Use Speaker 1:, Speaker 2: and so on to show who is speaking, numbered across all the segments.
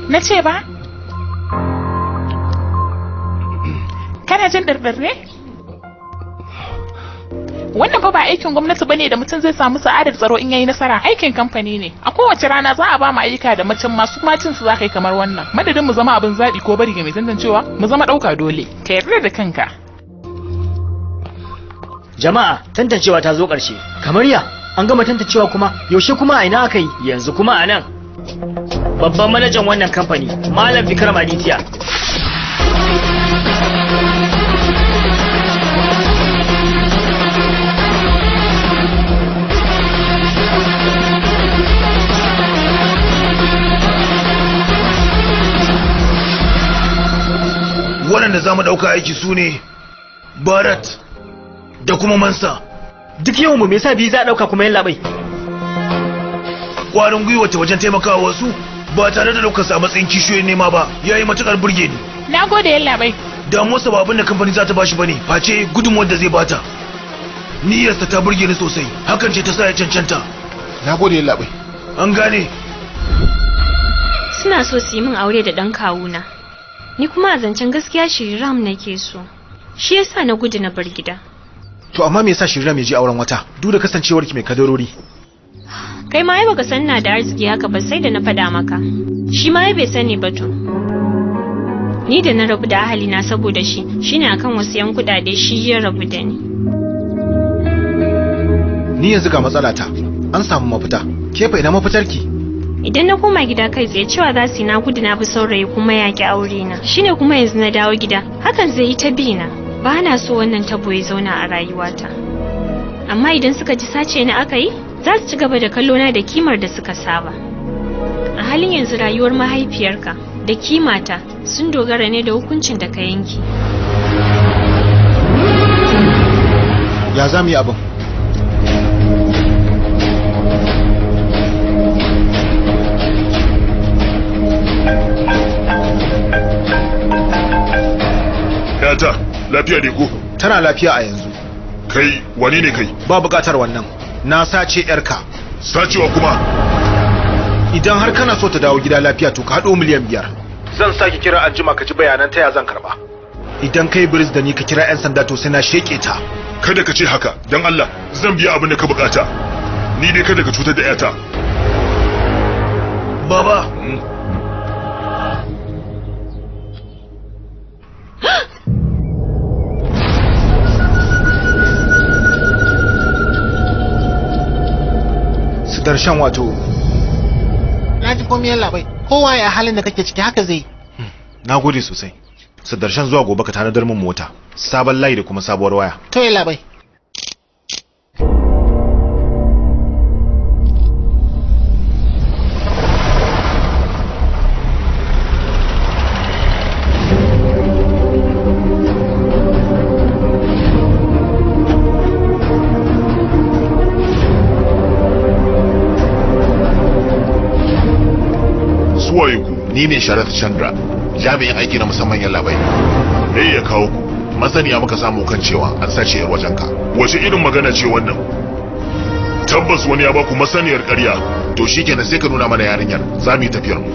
Speaker 1: Na ce ba? Kana jin ɗarɗar ne? Wannan fa ba aikin gwamnati bane da mutum zai samu sa'adar tsaro in yayi nasara, aikin kamfani ne. A kowace rana za a ba mu ayyuka da macen masu macin su za ka yi kamar wannan. Madadin mu zama abin zaɓi ko bari ga mai tantancewa, mu zama ɗauka dole. Ka yarda da kanka.
Speaker 2: Jama'a, tantancewa ta zo ƙarshe. Kamar ya, an gama tantancewa kuma, yaushe kuma a ina aka yi? Yanzu kuma a nan. Babban manajan wannan kamfani, Malam Vikram Aditya.
Speaker 3: Waɗanda za mu ɗauka aiki su ne Barat da kuma Mansa.
Speaker 2: Duk yawan mu me yasa biyu za a ɗauka kuma yallaɓai?
Speaker 3: Ƙwarin gwiwa ta wajen taimakawa wasu ba tare da ɗaukarsa a matsayin kishiyoyin nema ba ya yi matuƙar burge ni.
Speaker 1: Na gode yallaɓai.
Speaker 3: Damuwarsa ba abin da kamfani za ta bashi ba ne face gudunmuwar da zai bata. Niyyarsa ta burge ni sosai, hakan ce ta sa ya cancanta.
Speaker 4: Na gode yallaɓai.
Speaker 3: An gane.
Speaker 5: Suna so su yi min aure da ɗan kawuna. Ni kuma a zancen gaskiya Shriram nake so. Shi yasa na gudu na bar gida.
Speaker 4: To amma me yasa Shriram ya je auren wata? Duk da kasancewarki mai kadarori.
Speaker 5: Kai ma ai baka san na da arziki haka ba sai da na faɗa maka. Shi ma ai bai sani ba to. Ni da na rabu da ahalina saboda shi, shine akan wasu yan kuɗaɗe shi ya rabu da ni.
Speaker 4: Ni yanzu ga matsala ta. An samu mafita. Ke fa ina mafitarki?
Speaker 5: Idan na koma gida kai tsaye cewa za su yi na gudu na bi saurayi kuma ya ki aure na. Shine kuma yanzu na dawo gida, hakan zai yi ta bi na. Ba na so wannan tabo ya zauna a rayuwata. Amma idan suka ji sace ni aka yi, za su ci gaba da kallo na da kimar da suka saba. A halin yanzu rayuwar mahaifiyarka da kimata sun dogara ne da hukuncin da ka yanke.
Speaker 4: Ya za mu yi abin?
Speaker 6: Yata, lafiya ne ko?
Speaker 4: Tana lafiya a yanzu.
Speaker 6: Kai, wane ne kai?
Speaker 4: Ba bukatar wannan. Na sace yarka.
Speaker 6: Sacewa kuma?
Speaker 4: Idan har kana so ta dawo gida lafiya to ka haɗo 5 miliyan. Zan sake kira anjima ka ji bayanan ta ya zan karba. Idan kai biris da ni ka kira 'yan sanda to sai na sheke ta.
Speaker 6: Kada ka ce haka, don Allah, zan biya abin da ka bukata. Ni dai kada ka cutar da yata.
Speaker 3: Baba.
Speaker 4: Darshan wato.
Speaker 7: Na ji komai yallaɓai, kowa ya halin da kake ciki haka zai.
Speaker 4: Na gode sosai. Sudarshan zuwa gobe ka tanadar min mota, sabon layi da kuma sabuwar waya.
Speaker 7: To yallaɓai.
Speaker 6: Suwaye ku?
Speaker 8: Ni ne Sharath Chandra, jami'in aiki na musamman yallaɓai.
Speaker 6: Me ya kawo ku?
Speaker 8: Masaniya muka samu kan cewa an sace yar wajenka.
Speaker 6: Wace irin magana ce wannan? Tabbas wani ya baku masaniyar ƙarya.
Speaker 8: To shikenan sai ka nuna mana yarinyar, za mu yi tafiyar mu.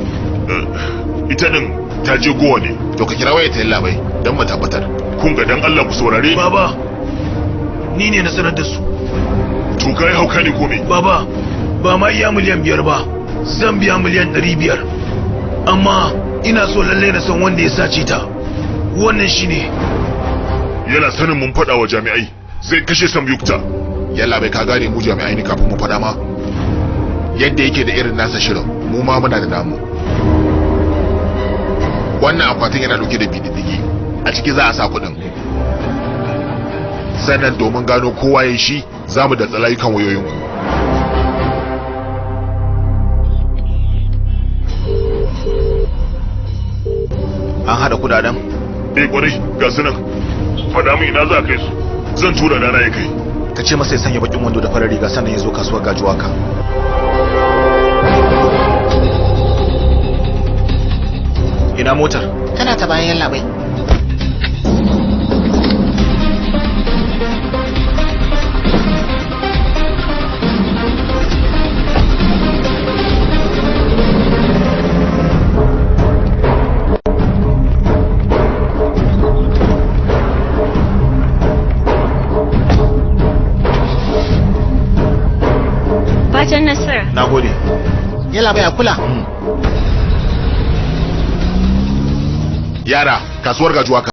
Speaker 6: Ita din ta je Gowa ne.
Speaker 8: To ka kira wayar ta yallaɓai don mu tabbatar.
Speaker 6: Kun ga dan Allah ku saurare ni.
Speaker 3: Baba, ni ne na sanar da su.
Speaker 6: To kai hauka ne ko me?
Speaker 3: Baba, ba ma iya 5 miliyan ba, zan biya 500 miliyan. Amma ina so lalle na san wanda ya sace ta. Wannan shine.
Speaker 6: Yana sanin mun faɗa wa jami'ai, zai kashe Samyukta.
Speaker 8: Yallaɓai ka gane mu jami'ai ne kafin mu faɗa ma. Yadda yake da irin nasa shirin, mu ma muna da namu. Wannan akwatin yana ɗauke da bididdigi, a ciki za a sa kuɗin. Sannan domin gano kowa ya shi, za mu datsa layukan wayoyinku.
Speaker 4: An haɗa kudaden?
Speaker 6: Eh kwarai, ga su nan. Faɗa min ina za a kai su. Zan tura dana ya kai.
Speaker 4: Ka ce masa ya sanya bakin wando da farar riga sannan ya zo kasuwar Gajuwaka. Ina motar?
Speaker 7: Tana ta bayan yallaɓai.
Speaker 5: Fatan nasara.
Speaker 4: Nagode.
Speaker 7: Yalla bai, a kula.
Speaker 8: Yara, kasuwar gajuwa.